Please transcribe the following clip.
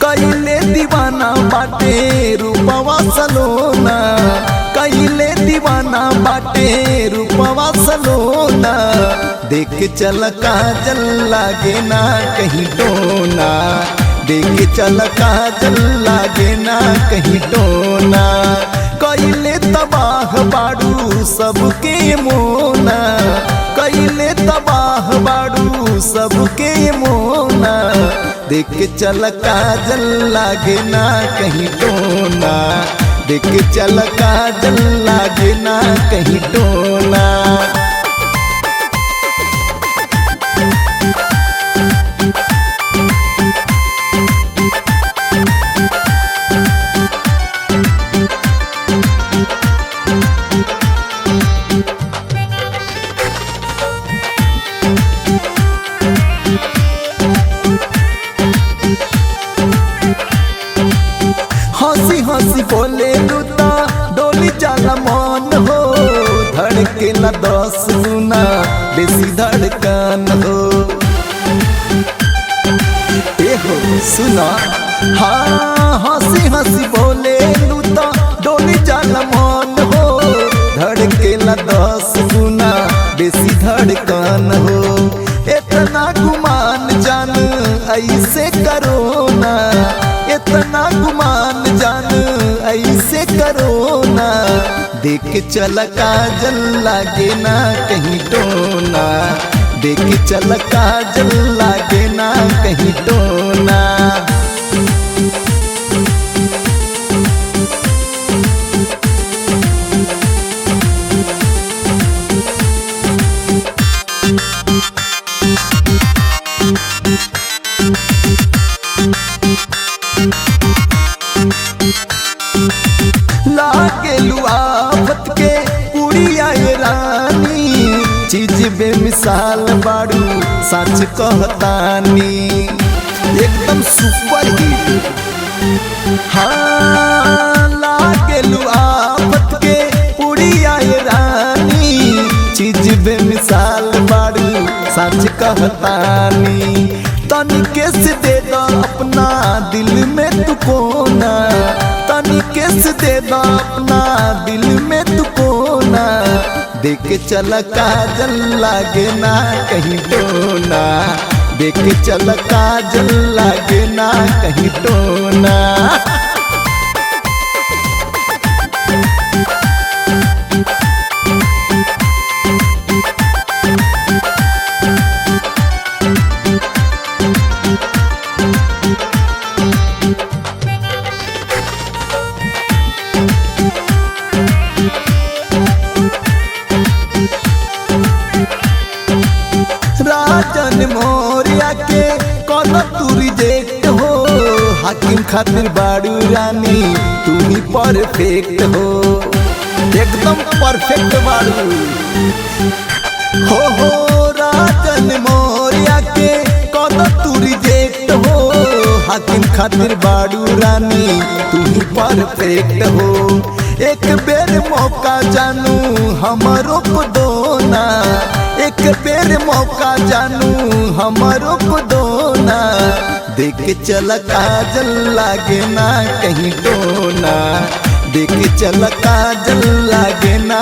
कइले दीवाना बाटे रूपवा सलोना, कइले दीवाना बाटे रूपवा सलोना। देख चल काजल लागे ना कहीं टोना, देख चल काजल लागे ना कहीं टोना। कइले तबाह बाड़ू सबके मोना, कइले तबाह बाड़ू सबके मोना। देख चल काजल लागे ना कहीं टोना, देख चल काजल लागे ना कहीं टोना। हंसी हंसी बोले लूता डोली जाला मन हो, धड़केला 10 गुना बेसी धड़कन हो। ए हो सुना, हाँ हंसी हंसी बोले लूता डोली जाला मन हो, धड़केला 10 गुना बेसी धड़कन हो। इतना गुमान जान ऐसे करो ना, इतना गुमान जान ऐसे करो ना। देख चल काजल लागे ना कहीं टोना, देख चल काजल लागे ना कहीं टोना। लागे आफत के पुड़िया रानी, चीज बेमिसाल बाड़ू सच कहतानी, एकदम सुपर हिट। हाँ लागे आफत के पुड़िया रानी, चीज बेमिसाल बाड़ू सच कहतानी। तनिके से दे दो अपना दिल में तू कोना, तनिके से दे दो अपना दिल में तू कोना। देख चल काजल लागे ना कहीं टोना, देख चल काजल लागे ना कहीं टोना। राजन मोरिया के कौन तू रिजेक्ट हो, हाकिम खातिर बाड़ू रानी तू ही परफेक्ट हो, एकदम परफेक्ट बाड़ू हो। हो राजन मोरिया के कौन तू रिजेक्ट हो, हाकिम खातिर बाड़ू रानी तू ही परफेक्ट हो। एक बेर मौका जानू हमरो को दोना, एक बेर मौका जानू हमरो को दोना। देख चल काजल लागे ना कहीं टोना, देख चल काजल लागे ना